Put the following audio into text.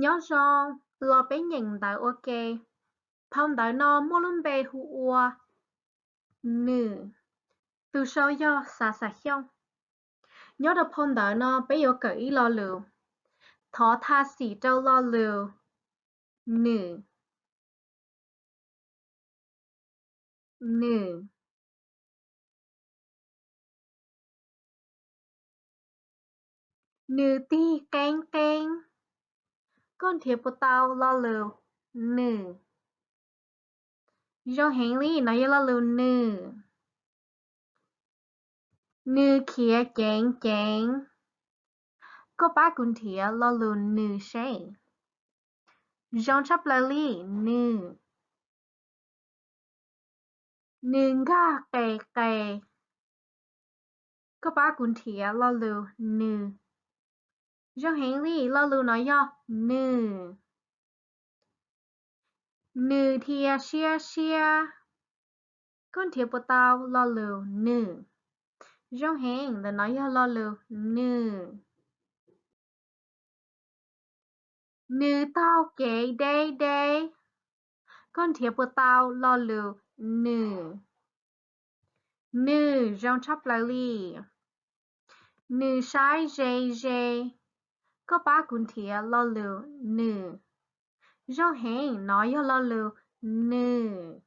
Nyob zoo, los peb nyeem ntawv ua ke. Phau ntawv no muaj lub npe hu ua Nws, tus sau yog Xav Xav Xyooj. Nyob rau phau ntawv no peb yuav kawm ib lo lus. Thov tha xim rau lo lus nws. Nws. Nws tig qeeb qeeb. Koj nrhiav puas tau lo lus nws? Zoo heev li, no yog lo lus nws. Nws khiav ceev ceev. Koj pab kuv nrhiav lo lus nws seb. Zoo tshaj plaws li, nws. Nws nkag qes qes. Koj pab kuv nrhiav lo lus nws. Zoo heev li, lo lus no yog nws. Nws dhia siab siab. Koj nrhiav puas tau lo lus nws? Zoo heev, ntawm no yog lo lus nws. Nws taug kev deb deb. Koj nrhiav puas tau lo lus nws? Nws, zoo tshaj plaws li. Nws saib ze ze. Koj pab kuv nrhiav lo lus nws. Zoo heev, no yog lo lus nws.